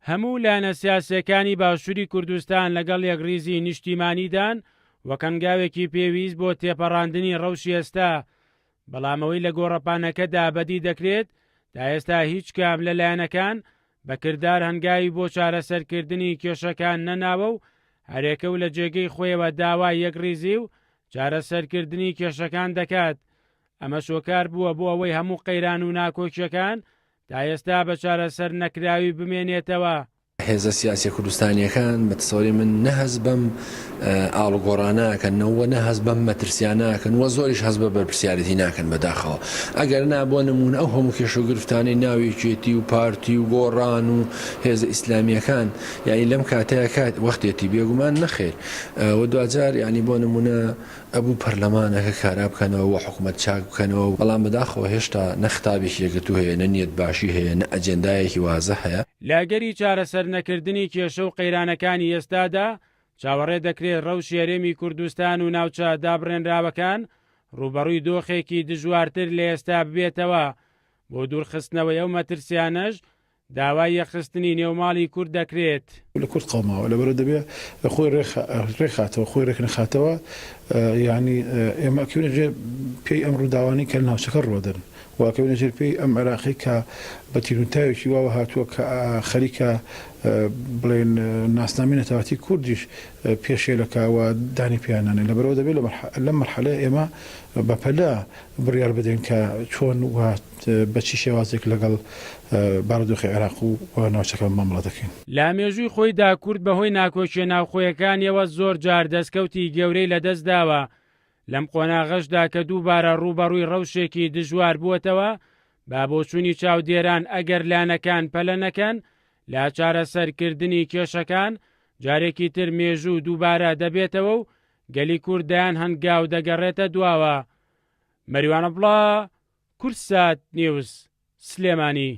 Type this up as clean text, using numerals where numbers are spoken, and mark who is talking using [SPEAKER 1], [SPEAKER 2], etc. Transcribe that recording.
[SPEAKER 1] هەموو لایەنە سیاسییەکانی باشووری کوردستان لەگەڵ یەکڕیزی نیشتیمانیدان وەک هەنگاوێکی پێویست بۆ تێپەڕاندنی ڕەوشی ئێستا، بەڵام ئەوەی لە گۆڕەپانەکەدا بەدی دەکرێت تا ئێستا هیچ کام لە لایەنەکان بە کردار هەنگاوی بۆ چارەسەرکردنی کێشەکان نەناوە و هەرێکە و لە جێگەی خۆیەوە داوای یەکڕیزی و چارەسەرکردنی کێشەکان دەکات، ئەمەش هۆکار بووە بۆ ئەوەی هەموو قەیران و ناکۆکیەکان تا ئێستا بە چارەسەر نەکراوی بمێنێتەوە.
[SPEAKER 2] هێزە سیاسیە کوردستانیەکان بە تەسەوری من نە هەست بەم ئاڵوگۆڕانە ئەکەن و نە هەست بەم مەترسیانە ئەکەن و زۆریش هەست بە بەرپرسیارێتی ناکەن بەداخەوە ئەگەر نا بۆ نموونە ئەو هەموو کێشە و گرفتانەی ناو یەکێتی و پارتی و گۆڕان و هێزە ئیسلامیەکان یانی لەم کاتەیە کات وەختێتی بێگومان نەخێر و دواجار یانی بۆ نموونە ئەبوو پەرلەمانەکە کارا بکەنەوە و حکومەت چاک بکەنەوە، بەڵام بەداخەوە هێشتا نە ختابێکی یەکگرتوو هەیە، نە نیەت باشی هەیە، نە ئەجێندایەکی وازح هەیە.
[SPEAKER 1] لە ئەگەری چارەسەرنەکردنی کێشە و قەیرانەکانی ئێستادا، چاوەڕێ دەکرێت ڕەوشی هەرێمی کوردستان و ناوچە دابڕێنراوەکان ڕووبەڕووی دۆخێکی دژوارتر لە ئێستا ببێتەوە، بۆ دوورخستنەوەی ئەو مەترسیانەش داوای یەکخستنی نێو ماڵی کورد دەکرێت.
[SPEAKER 3] لە کورد قەوماوە لەبەرئەوە دەبێ خۆی ڕێکخاتەوە خۆی ڕێکنەخاتەوە یانی ئێمە ئەکەوینە ژێر پێی ئەم ڕووداوانەی کە لە ناوچەکە ڕووەدەن و ئەکەوینە ژێر پێی ئەم عێراقەی کە بە تینوتاوێکی واوە هاتووە کە خەریکە بڵێن ناسنامەی نەتەوایەتی کوردیش پێشێلەکا و دانی پێیان نانێ لەبەرئەوە دەبێ لەم مەرحەلەیە ئێمە بەپەلە بڕیار بدەین کە چۆن و بە چی شێوازێک لەگەڵ بارودۆخی عێراق و ناوچەکە مامەڵە دەکەین.
[SPEAKER 1] لە مێژووی خۆیدا کورد بەهۆی ناکۆکیە ناوخۆیەکانیەوە زۆر جار دەستکەوتی گەورەی لەدەستداوە، لەم قۆناغەشدا کە دووبارە ڕووبەڕووی ڕەوشێکی دژوار بووەتەوە، بە بۆچوونی چاودێران ئەگەر لایەنەکان پەلە نەکەن لە چارەسەرکردنی کێشەکان، جارێکی تر مێژوو دووبارە دەبێتەوە و گەلی کورد دەیان هەنگاو دەگەڕێتە دواوە. مەریوان عەبدوڵا، کوردسات نیوز، سلێمانی.